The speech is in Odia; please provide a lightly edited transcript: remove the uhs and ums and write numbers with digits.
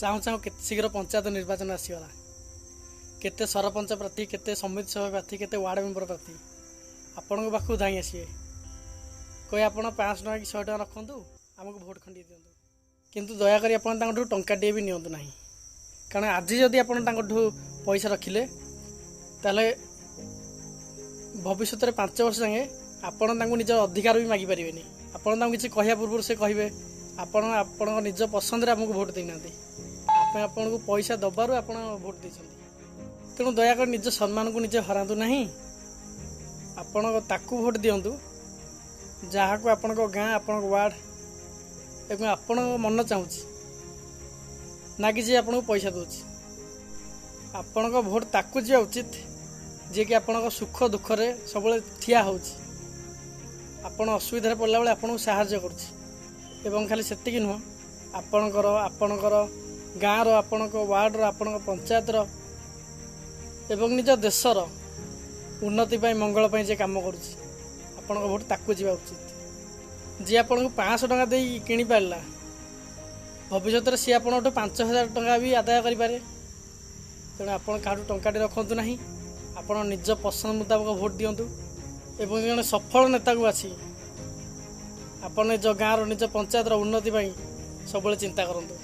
ଚାହୁଁ ଚାହୁଁ କେତେ ଶୀଘ୍ର ପଞ୍ଚାୟତ ନିର୍ବାଚନ ଆସିଗଲା। କେତେ ସରପଞ୍ଚ ପ୍ରାର୍ଥୀ, କେତେ ସମିତି ସଭ୍ୟ ପ୍ରାର୍ଥୀ, କେତେ ୱାର୍ଡ଼ ମେମ୍ବର ପ୍ରାର୍ଥୀ ଆପଣଙ୍କ ପାଖକୁ ଧାଇଁ ଆସିବେ, କହିବେ ଆପଣ 500 ଟଙ୍କା କି 100 ଟଙ୍କା ରଖନ୍ତୁ, ଆମକୁ ଭୋଟ ଖଣ୍ଡିଏ ଦିଅନ୍ତୁ। କିନ୍ତୁ ଦୟାକରି ଆପଣ ତାଙ୍କଠୁ ଟଙ୍କାଟିଏ ବି ନିଅନ୍ତୁ ନାହିଁ। କାରଣ ଆଜି ଯଦି ଆପଣ ତାଙ୍କଠୁ ପଇସା ରଖିଲେ, ତାହେଲେ ଭବିଷ୍ୟତରେ 5 ବର୍ଷ ଯାଏଁ ଆପଣ ତାଙ୍କୁ ନିଜର ଅଧିକାର ବି ମାଗିପାରିବେନି। ଆପଣ ତାଙ୍କୁ କିଛି କହିବା ପୂର୍ବରୁ ସେ କହିବେ, ଆପଣ ଆପଣଙ୍କ ନିଜ ପସନ୍ଦରେ ଆମକୁ ଭୋଟ ଦେଇନାହାନ୍ତି, ଆମେ ଆପଣଙ୍କୁ ପଇସା ଦେବାରୁ ଆପଣ ଭୋଟ ଦେଇଛନ୍ତି। ତେଣୁ ଦୟାକରି ନିଜ ସମ୍ମାନକୁ ନିଜେ ହରାନ୍ତୁ ନାହିଁ। ଆପଣ ତାକୁ ଭୋଟ ଦିଅନ୍ତୁ ଯାହାକୁ ଆପଣଙ୍କ ଗାଁ, ଆପଣଙ୍କ ୱାର୍ଡ଼ ଏବଂ ଆପଣଙ୍କ ମନ ଚାହୁଁଛି, ନା କି ଯିଏ ଆପଣଙ୍କୁ ପଇସା ଦେଉଛି। ଆପଣଙ୍କ ଭୋଟ ତାକୁ ଯିବା ଉଚିତ ଯିଏକି ଆପଣଙ୍କ ସୁଖ ଦୁଃଖରେ ସବୁବେଳେ ଠିଆ ହେଉଛି, ଆପଣ ଅସୁବିଧାରେ ପଡ଼ିଲା ବେଳେ ଆପଣଙ୍କୁ ସାହାଯ୍ୟ କରୁଛି। ଏବଂ ଖାଲି ସେତିକି ନୁହଁ, ଆପଣଙ୍କର ଗାଁର, ଆପଣଙ୍କ ୱାର୍ଡ଼ର, ଆପଣଙ୍କ ପଞ୍ଚାୟତର ଏବଂ ନିଜ ଦେଶର ଉନ୍ନତି ପାଇଁ, ମଙ୍ଗଳ ପାଇଁ ଯିଏ କାମ କରୁଛି, ଆପଣଙ୍କ ଭୋଟ ତାକୁ ଯିବା ଉଚିତ। ଯିଏ ଆପଣଙ୍କୁ 500 ଟଙ୍କା ଦେଇ କିଣିପାରିଲା, ଭବିଷ୍ୟତରେ ସିଏ ଆପଣଙ୍କଠୁ 5000 ଟଙ୍କା ବି ଆଦାୟ କରିପାରେ। ତେଣୁ ଆପଣ କାହାଠୁ ଟଙ୍କାଟେ ରଖନ୍ତୁ ନାହିଁ। ଆପଣ ନିଜ ପସନ୍ଦ ମୁତାବକ ଭୋଟ ଦିଅନ୍ତୁ ଏବଂ ଜଣେ ସଫଳ ନେତାକୁ ବାଛି ଆପଣ ନିଜ ଗାଁର, ନିଜ ପଞ୍ଚାୟତର ଉନ୍ନତି ପାଇଁ ସବୁବେଳେ ଚିନ୍ତା କରନ୍ତୁ।